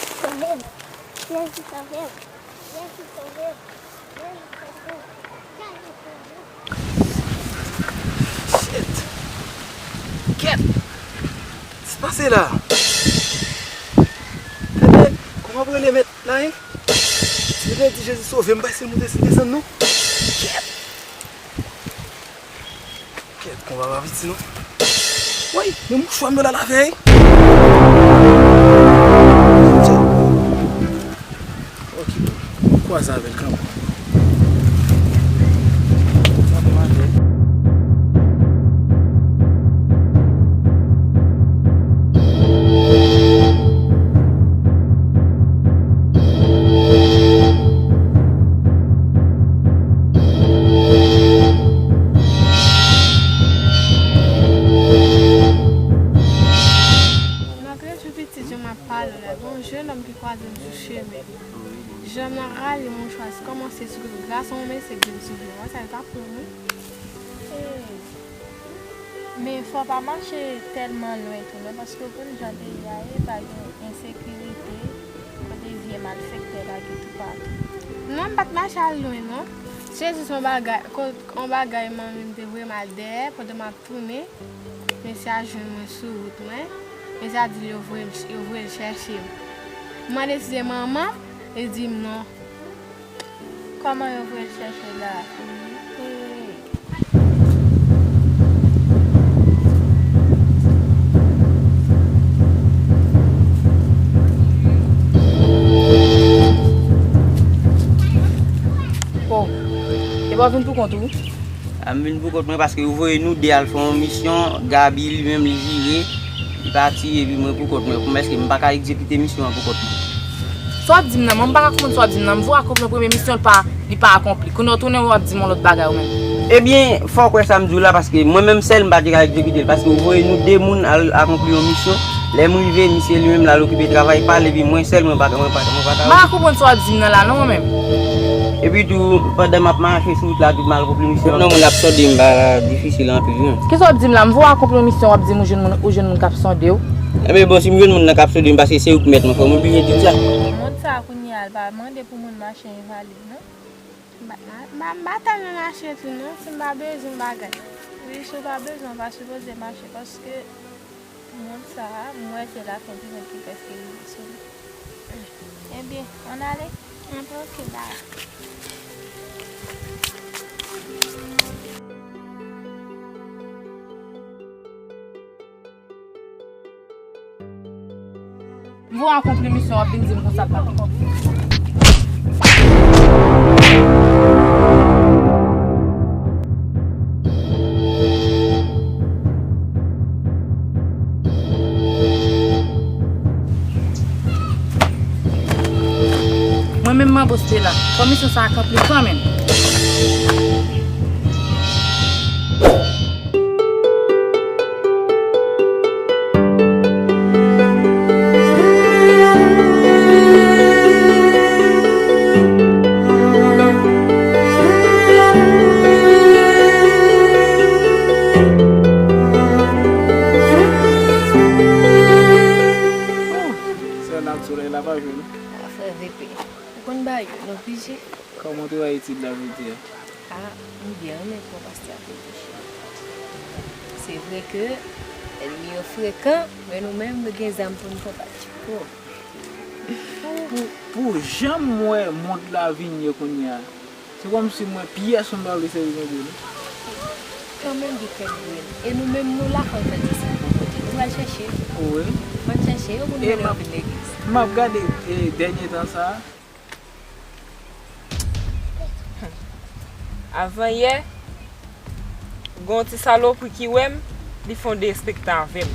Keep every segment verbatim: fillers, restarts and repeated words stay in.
Sove m. Jezi, sove m. Jezi, sove m. Jezi, sove m. Jezi, sove m. Shit. Kèt. Sa k pase la? Tande, kòman pou rele mèt la, hein? Si mwen te di Jezi sove m, pa se monte, se desann, non? Kèt. Kèt, konba pa piti, non. Woy, men mouchwa m yo la lave, wi. Ok, m kwaze avè l kanmenm. Sa pou maten. Malgre tou pitit jan m ap pale w la, gen yon jennonm ki kwaze m sou chemen. Jennonm nan rale mouchwa, li kòmanse souri. Gason, mesye, ki vin souri. Mwen sa yo t ap pran mwen. Men fò w pa mache tèlman lwen tou non, paske w konn jan peyi a ye, pa gen ensekirite, kote vye malfektè lage toupatou. Non, m pa t mache al lwen non. Se jis yon bagay, ko-, yon bagay manmi m te voye m al dèyè, pandan m ap tounen, mesye a jwenn mwen sou wout mwen. Mesye a di l yo voye l, yo voye l chèche m. M mande si se manman m, li di m non. Kòman yo voye l chèche la? Ee. Oh, epa w vin pou kont ou? A, m vin pou kont mwen paske yo voye nou de al fè yon misyon. Gaby, li menm, li vire, li pati, epi mwen pou kont mwen. Kòman èske m pa ka egzekite misyon an pou kont mwen? Sa w ap di m nan, mwen m pa ka konprann sa w ap di m nan. M voye akonpli yon premye misyon, li pa, li pa akonpli. Kounye a w tounen, w ap di m yon lòt bagay ou menm. Ebyen, fò w kwè sa m di w la, paske mwen menm sèl m pa te ka egzekite l, paske yo voye nou de moun al akonpli yon misyon. Lè m rive, misye li menm l al okipe travay pa l, epi mwen sèl, mwen pa, mwen pa, mwen pa ka. M pa ka konprann sa w ap di m nan la, non, mwen menm. Epi tou, pandan m ap mache sou wout la, tout m al akonpli misyon. Non, moun ap sonde m pa difisil anpil, non. Kisa w ap di m la? M voye akonpli yon misyon, w ap di m ou jwenn moun, ou jwenn moun k ap sonde w. Ebyen, bon, si m jwenn moun nan k ap sonde m, paske se ou k mèt mwen, fò m oblije di sa. Mond sa a kounye a, l pa mande pou moun mache envalid, non. M pa, m pa, m pa tèlman mache tou, non, si m pa bezwen bagay. Wi, si w pa bezwen, w pa sipoze mache, paske mond sa a, m wè se lafen ki mèt ki prèske rive sou li. Ebyen, ann ale? Ann, ok, bay. M voye akonpli misyon, w ap vin di m konsa pa. Mwen menm m anboche la. Fò misyon sa a akonpli kanmenm. Sè la, solèy la pa jwe non. A, frè V P, ou konn ba yo, nou oblije. Kòman w te wè etid la jodi a? A, m byen renmen pran pastè a pou mouche. Se vre ke ènmi yo frekan, men nou menm, nou gen zam pou n konbat. Oh. Pou, pou jan m wè mond la vin ye kounye a, se kòmsi mwen, pyès mwen pa vle sèvi Bondye, non. Kanmenm, gen kèk grenn. E nou menm, nou la, fò n fè disip pou Bondye. Nou pral chèche yo. Wi. Fò n chèche yo pou n mennen yo vin legliz. M ap gade, e, dènye tan sa a, Avanyè, gen yon ti salopri ki wè m, li fè yon derespektan avè m.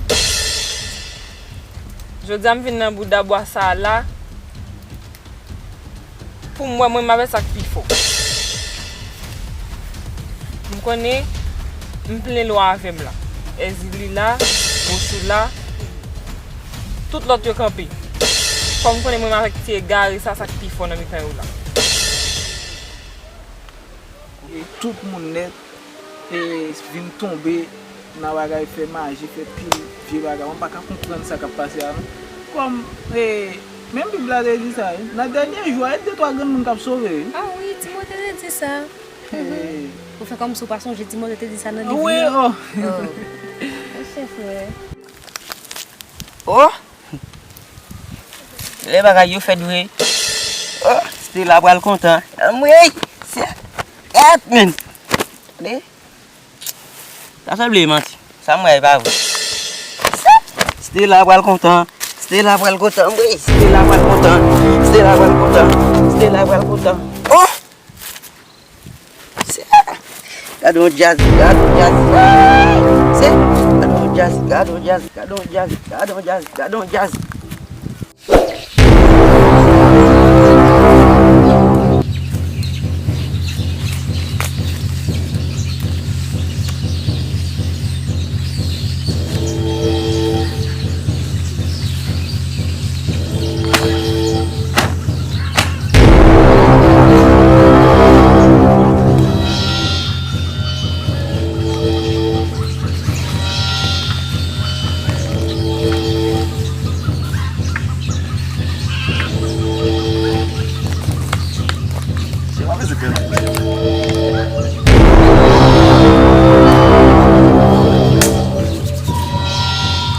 Jodi a, m vin nan bout dabwa sa a la, pou m wè mwen menm avè sa k pi fò. M konnen m plen lwa avè m la. Èzili la, Bosou la, tout lòt yo kanpe. Kòm m konnen mwen menm avèk ti egare sa, sa k pi fò nan mitan yo la. E tout moun nèt, e, vin tonbe nan bagay fè maji, fè pil vye bagay. Mwen pa ka konprann sa k ap pase a non. Kòm, e, Menm Bib la te di sa, wi. Nan dènye jou a, e de twa granmoun k ap sove, wi. Ah wi, Timote te di sa. Ou fè kòmsi w pa sonje Timote te di sa nan liv li an. Wi, oh. Monchè frè. Oh! Lè bagay yo fèt vre. Oh, Stella pral kontan. Anmwey! Se gad, men. Gade. Sa sanble manti. Sa m wè pa vre. Stella pral kontan. Stella pral kontan. Anmwey! Stella pral kontan. Stella pral kontan. Stella pral kontan. Oh! Se, gade yon djaz, gade yon djaz. Se, gade yon djaz, gade yon djaz, gade yon djaz, gade yon djaz, gade yon djaz.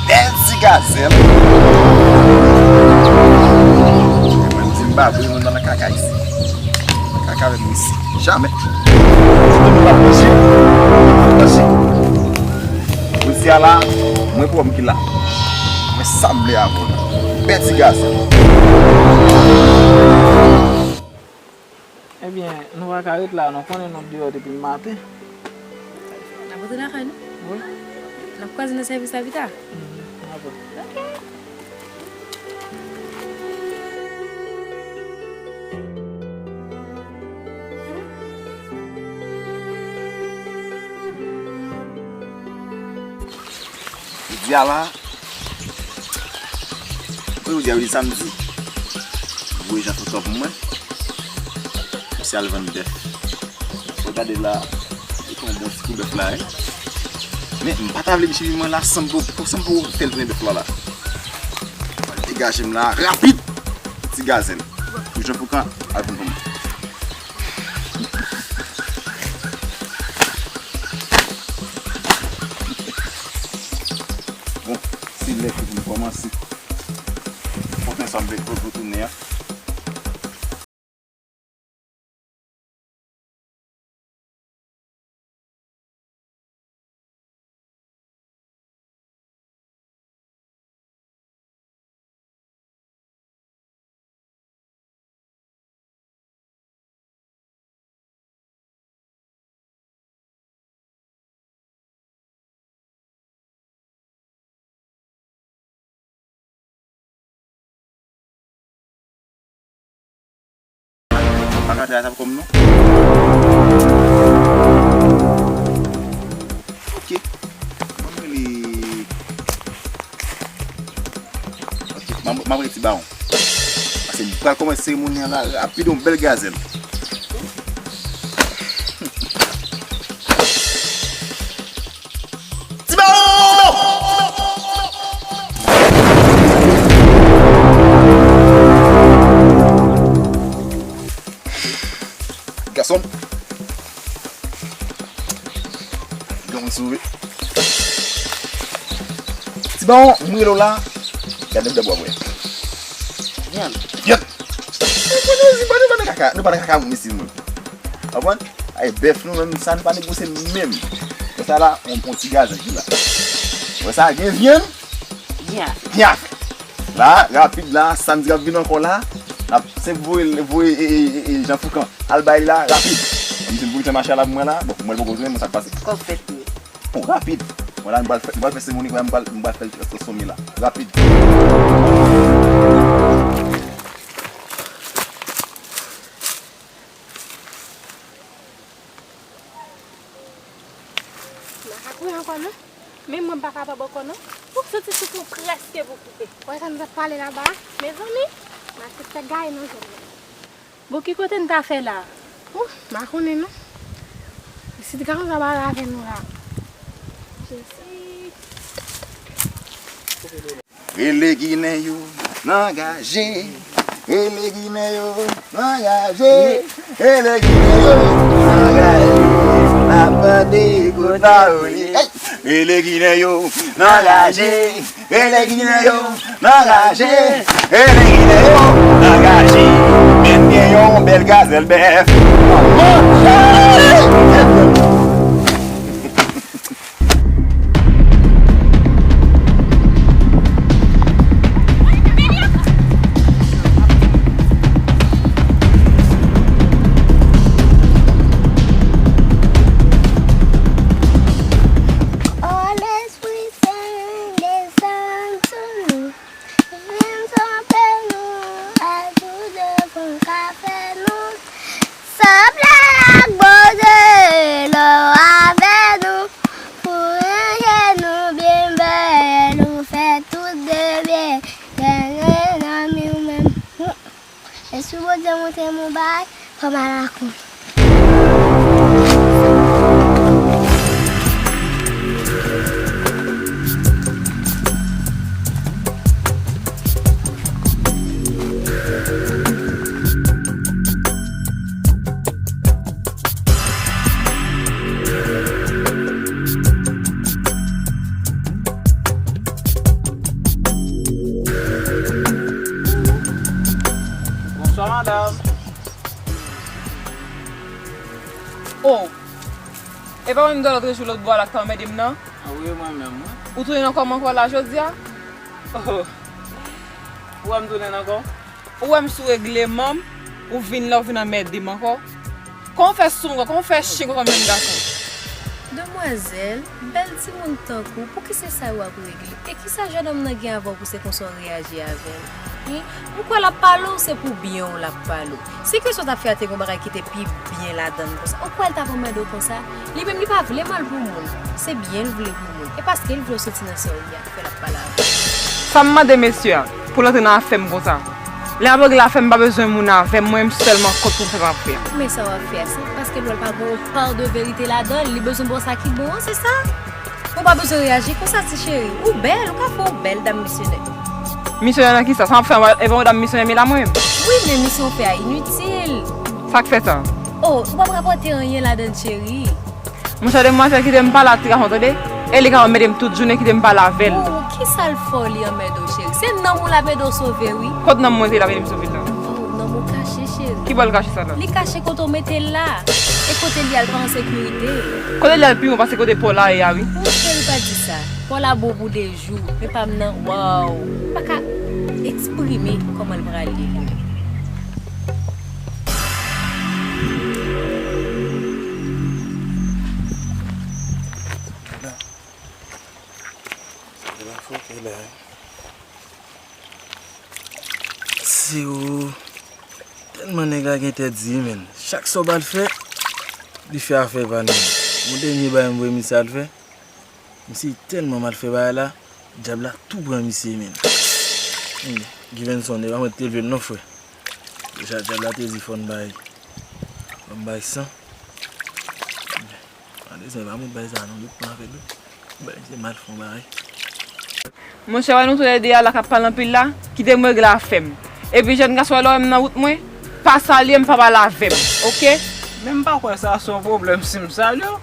Bèl ti gazèl. Mwen di m pa vre, mwen nan kaka isi. Kaka avèk mwen isi. Jamè. Sitou nou pa manje, manje. Jodi a la, mwen pwòp ki la. Mwen sa m vle avè w la. Bèl ti gazèl. Ebyen, nou pa ka ret la, nou konnen n ap deyò depi maten. N ap rantre lakay nou? Wi. N ap kwaze nan sèvis la pita? Mhm, n ap wè. Ok. Jodi a la, wi, jodi a jodi samdi. Voye Jean Foucan pou mwen. Misye al vann bèf. Ou gade la, li pran yon bon ti kou bèf la, wi. Men, m pa ta vle misye vin mwen la san m po, san m po fè l tounen bèf la la. Degaje m la, rapid! Ti gazèl. Pou Jean Foucan, al vann pou mwen. Bon, se lè pou m kòmanse. Pote sa m vle pou tounen an. Pa ka travay sa pou kòm non. Ok. Mwen rele. Ok, m ap, m ap rele Ti Bawon. Paske m pral kòmanse seremoni an la rapid, yon bèl gazèl. Ti Bawon! Gason. Gen moun sove. Ti Bawon, m rele w la. Gade m dèbò vre. Vyann. Vyann. Nou pa nan kaka, nou pa nan kaka moun isi, moun. Konprann? Ay, bèf nou menm, sa nou pa negosye menm. Konsa la, on, on ti gazèl ki la. Wè sa, gen vyann? Gen afè. Gen afè. La, rapid la, samdi k ap vin ankò la, n ap senp voye, voye, e, e, e, e, Jean Foucan al bay li la, rapid. Misye vin pou li fè mache a la pou mwen la, bon, mwen poko jwenn, men sa k pase. Kòb fèt li. Bon, rapid. Mwen la, m pral fè, m pral fè seremoni, m pral, m pral fè l transfòme la. Rapid. M pa ka kouri ankò non. Men mwen m pa kapab ankò non. Ou santi souf mwen prèske pou koupe. Wè sa nou t ap pale laba a? Mezanmi, m ap fè gaye nan zòn nan. Bon, ki kote n ta fè la? Ou, m pa konnen non. Pitit gason sa pale avè nou la. Jezi. Rele Ginen yo, Angaje, rele Ginen yo, angaje, rele Ginen yo, angaje, n ap tande kout lawoni. Ey! Rele Ginen yo, angaje, rele Ginen yo, angaje, rele Ginen yo, angaje, menm gen yon bèl gazèl bèf. All is within, desann sou nou. Vin sonpe nou, a tou devan ka fè nou. Sanble ak Bondye, lè w avè nou. Pou ranje nou byen bèl, ou fè tout de byen. Dènye zanmi w menm. E si Bondye montre m yon bagay, fò m al akouri. Bonswa, madanm. Oh! E pa mwen m t wè lòt jou lòt bò a la k t ap anmède m nan? A wi, mwen menm, wi. Ou tounen nan kò m ankò la jodi a? Oh! Ou wè m tounen nan kò w? Ou wè m sou regleman m, ou vin la, ou vin anmède m ankò. Kòman w fè sou m, kòman w fè chen konsa menm gason? Demwazèl, bèl timoun tankou w, pouki se sa yo ap regle? E kisa jennonm nan gen avè w pou se konsa w reyaji avè l? Hen? Ou kwè l ap pale w, se pou byen w l ap pale w. Si kesyon w t ap fè a te gen yon bagay ki te pi byen ladan l konsa, ou kwè l t ap anmède w konsa? Li menm, li pa vle mal pou moun. Se byen l vle pou moun. E paske l vle w soti nan sa w ye a. Fè l ap pale avè w. Sa m mande mesye a, pou l antre nan afè m konsa? Lè m ap regle afè m, m pa bezwen moun avè m, mwen menm sèlman kont pou m fè m afè a. Men sa w ap fè a, se paske l wè l pa gen yon pa de verite ladan l, li bezwen ba w sa ki bon an, se sa? Ou pa bezwen reyaji konsa, ti cheri. Ou bèl, ou ka fè yon bèl dam misyonè. Misyonè nan kisa? Sa m ap fè, e pa yon dam misyonè m ye la mwen menm? Wi, men misyon w fè a initil. Sa k fè sa? Oh, ou p ap rapòte anyen ladan l, cheri. Monchè, demwazèl, kite m pale ak ti gason, tande? E li ka anmède m tout jounen, kite m pale avè l. Oh, kisa l fè w li anmède w, cheri? Se nanm ou l ap ede w sove, wi. Kot nanm mwen te ye l ap ede m sove l la? Oh, nanm ou kache, cheri. Ki bò l kache sa la? Li kache kote w mete l la. E kote l ye a, l pa an sekirite. Kote l ye a, l pi bon pase kote pa w la ye a, wi. Monchè, li pa di sa. Pa w la bon pou de jou, men pa m nan, waw. M pa ka eksprime kòman l prale, li menm. Se ou. Tèlman nèg la gen tèt di, men. Chak sa w ba l fè, li fè afè pa l, men. Yon dènye bagay m voye misye al fè. Misye tèlman mal fè bagay la, dyab la tou pran misye, men. Hmm, Givenson, e pa mwen ki te leve l non, frè. Deja, dyab la te di fò n bay, fò n bay san. Gade, se pa mwen bay sa non, li pran avè l. Bay, se mal fè yon bagay. Monchè, wè nou toulède a la k ap pale anpil la, kite m regle afè m. Epi jèn gason, lè w wè m nan wout mwen, pa salye m, pa pale avè m, oke? Men m pa kwè sa se yon pwoblèm si m salye w.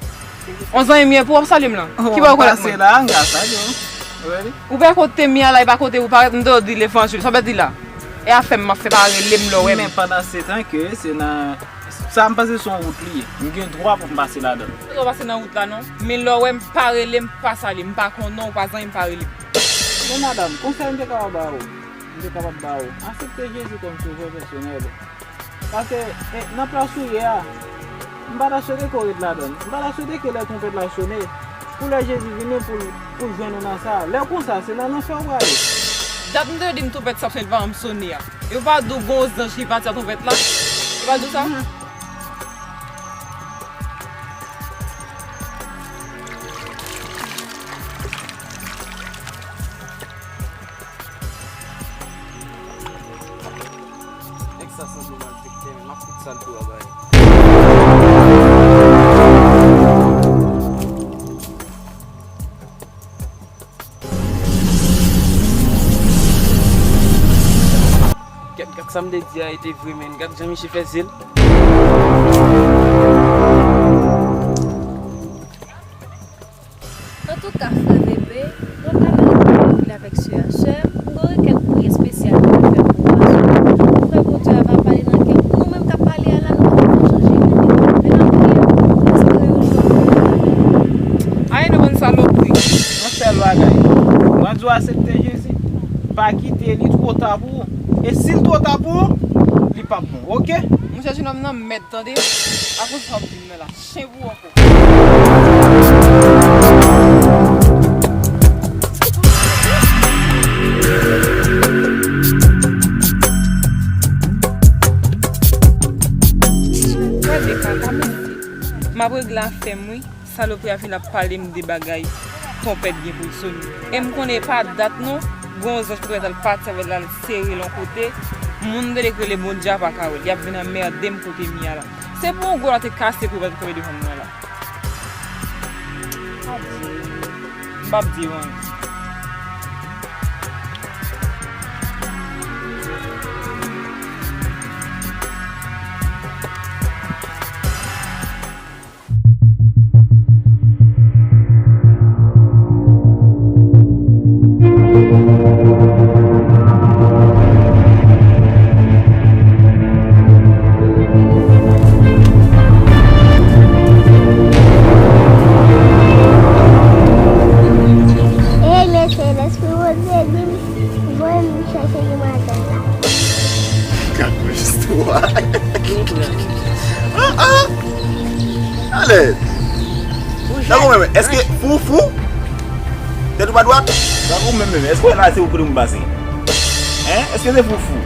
On zanmi m ye pou w ap salye m lan? Ki bò w rekonèt mwen? Pase la, m ka salye w. Ou wè li? Ou pa kote m ye a la, e pa kote ou parèt, m te di levanjil. Sa w pèdi la? E afè m m ap fè, pa rele m lè w wè m. Men pandan se tan ke se nan Sa m panse se yon wout li ye. M gen dwa pou m pase ladan l. Ou pa pase nan wout la non. Men lè w wè m, pa rele m, pa salye m, pa konnen w, pa zanmi m, pa rele m. Men madanm, konsèy m te kapab ba ou, m te kapab ba ou, aksepte Jezi kòm sovè pèsonèl ou. Paske, e, nan plas ou ye a, m pa ta swete ke w ret ladan l. M pa ta swete ke lè twonpèt la sone, pou lè Jezi vini pou l, pou l jwenn ou nan sa. Lè konsa, se nan lanfè w prale. Dat m te di m twonpèt sa ap sone, l pa janm sone a. Yo pa di w gon zanj ki pati ak twonpèt la? Yo pa di w sa? Nèg sa sanble malfektè, men m ap fout sa l tou a bay. Gad, gad sa m te di a, e te vre, men. Gad jan misye fè zyel. Antouka, frè Bebe, mwen pa nan anpil avèk sè a. Sè, m gen yon rekèt priyè espesyal pou m fè pou ou, paske m kwè Bondye a va pale nan kè w. Nou menm k ap pale a la, nou pa t ap fè chanje. Men n ap priye pou ou, paske gen yon jou ap vini. Ay, nou bann salopri. Yon sèl bagay. Mwen di w aksepte Jezi. Pa kite li two ta pou ou. E si l two ta pou ou, li p ap bon, oke? Monchè, jenòm nan mèd, tande. Akoz sa w ap di m nan la? Chen pou ou ankò. Gade kaka monte. M ap regle afè m, wi. Salopri a vin ap pale m de bagay twonpèt gen pou l sone. E m konnen e pa dat non, gon zanj ki t al pati avè l al sere l yon kote, moun de li k rele Bondye a pa ka wè l. Y ap vin anmède m kote m ye a la. Se pou yon gwo la te kase kou bat kanpe devan mwen la. M p ap di w anyen. Ey, mesye, lespri Bondye di m voye m chache demwazèl la. Gad yon istwa. Ah, ah. Alèz. Nan ou menm, èske foufou? Tèt ou pa dwat? Nan ou menm, menm, èske w la se ou kote m pase? Hein? Èske se foufou?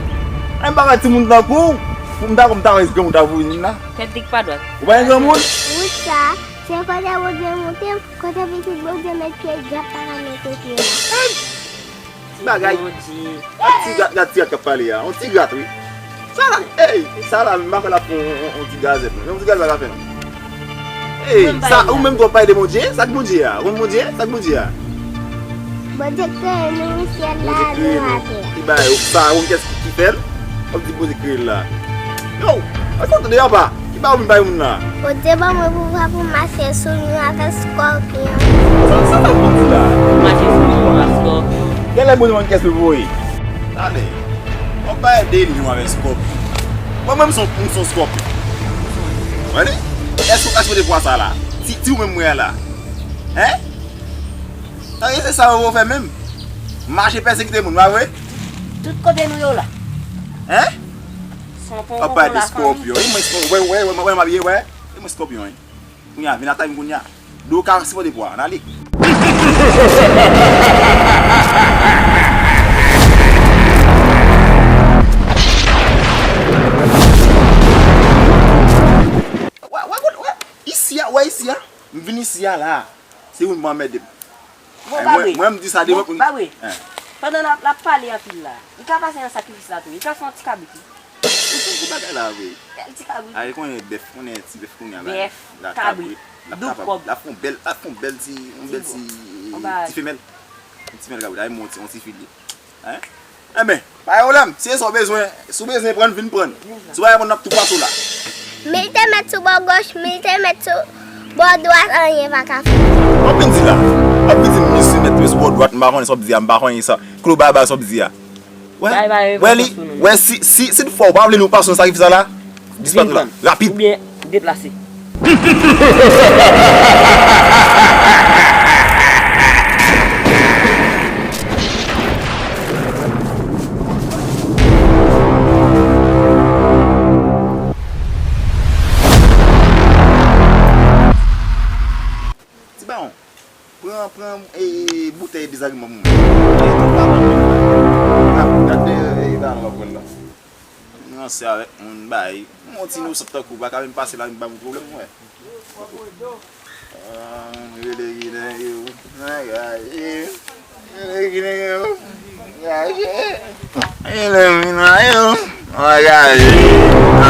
Ay, m pa ka timoun tankou w. Pou m ta konn m ta wè granmoun ta voye vin la. Tèt dik pa dwat. Ou pa yon granmoun? Wout sa, se kote Bondye monte m, kote pitit Bondye met pye, dyab pa ka mete pye la. Ti bagay. Gad ti rat, gad ti rat k ap pale a. Yon ti rat, wi. Sa la, ey, sa la, m pa kwè l ap fè yon, yon, yon ti gazèt, non. Yon ti gazèt pa ka fè, non. Ey, sa, ou menm tou w ap pale de Bondye? Sa k Bondye a? Ou konn Bondye? Sa k Bondye a? Bondye kreye nou, syèl la, nou atè a. Li bay ou sa, ou konn kiyès ki fè l? W ap di Bondye kreye l la. Yo, al sot deyò pa. Ki pa ou vin bay moun la? Bondye ban mwen pouvwa pou m mache sou lyon avèk skòpyon. Sa, sa, sa Bondye la? Mache sou lyon avèk skòpyon. Genlè Bondye konn kiyès pou voye. Tande. W ap bay de lyon avèk skòpyon. Mwen menm, m se yon, m se yon skòpyon. Wè li? Èske w ka sipòte pwa sa la? Ti, ti ou menm mwen la. Hein? Tande, se sa yo fè menm. Mache pèsekite moun, pa vre? Tout kote nou yo la. Hein? San pon papa de skòpyon. Wi, mwen, wè, wè, wè, wè, m abiye, wè. E mwen skòpyon, wi. Kounye a, vin atake m kounye a. Dwe w ka sipòte pwa, ann ale. Wè, wè, wè, wè. Isi a, wè isi a. M vin isi a la. Se ou menm anmède m. Bon, Babri. Mwen, mwen, m di sa devan. Bon, Babri. Pandan l ap, l ap pale anpil la, li ka pase nan sakrifis la tou. Li ka fè yon ti kabrit wi. Ou sou ti bagay la vre. Bèl ti kabrit. A, li konnen bèf, konnen ti bèf kounye a la. Bèf, kabrit, doub kòb. L ap fè yon bèl, l ap fè yon bèl ti, yon bèl ti, ti femèl. Yon ti femèl kabrit. A, yon ti, yon ti filye. Hein? Enben, pa gen pwoblèm. Si se sa w bezwen, si w bezwen pran, vin pran. Si w pa vle pran, n ap tou pase w la. Mil te mèt sou bò goch, mil te mèt sou bò dwat, anyen pa ka fè. W ap vin di la. W ap vin di m mil te mèt sou bò dwat, m pa konnen sa w ap di a, m pa konnen sa. Klo baba sa w ap di a. Wè, wè li, wè si, si, si toutfwa w pa vle nou pase nan sakrifis la, Disparèt la, rapid. Oubyen deplase. Ti bawon, pran, pran, e, e, boutèy dezagreman pou mwen. Gade, e, bawon w ap pran nan. Ranse avèk moun bay. Yon ti inosant tankou w pa ka menm pase la, vin ba m pwoblèm, wè. Ah, rele Ginen yo. Angaje. Rele Ginen yo. Angaje. Rele Ginen yo. Angaje.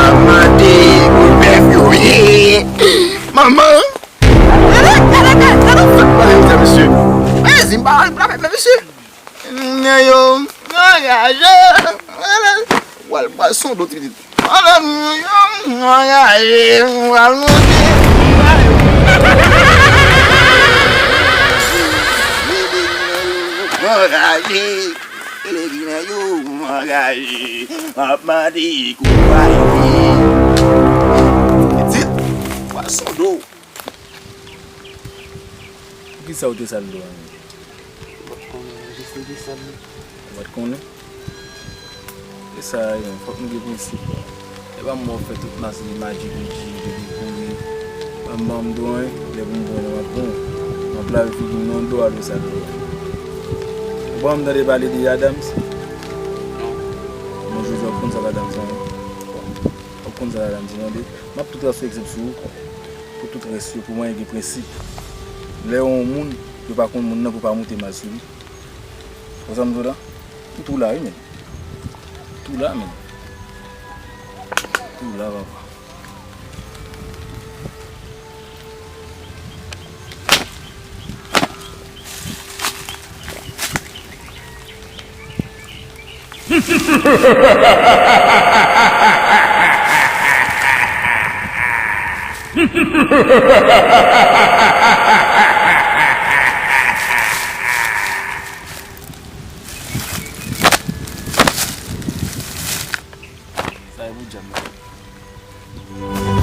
Ap mande pou bèf yo ye. Manman. Gade, gade, gade, gade, gade, mesye. Mezanmi, pa, pa, mesye. Nèg yo angaje. Pral pwason dlo ti pitit. Madanm yo, m angaje, m pral monte. M angaje, pelegrin yo, m angaje, m ap mande kouraje. Pitit, pwason dlo. Poukisa w te sal dlo a menm? Ou pa t konnen, jis li te sal li. Ou pa t konnen? E sa a ye, fòk nou gen prensip. E pa mwen w fè tout mas li madji koudji, depi kouri. Pa m ban m dlo, lè pou m pran nan m ap pran. M ap lave figi m nan dlo a, dlo sal dlo a. Ou pa janm tande pale de Adams? Non. Bon, Jozè, w ap konn sa k Adams lan ye? W ap konn sa k Adams lan ye? M ap tout rase egzanp sou ou. Pou tout rès yo, pou mwen gen prensip. Lè yon moun, yo pa konn moun nan pou pa moute mal sou li. Konsa m di w la? M tou la wi menm. M tou la menm. M tou la papa. Sa e pou djab la.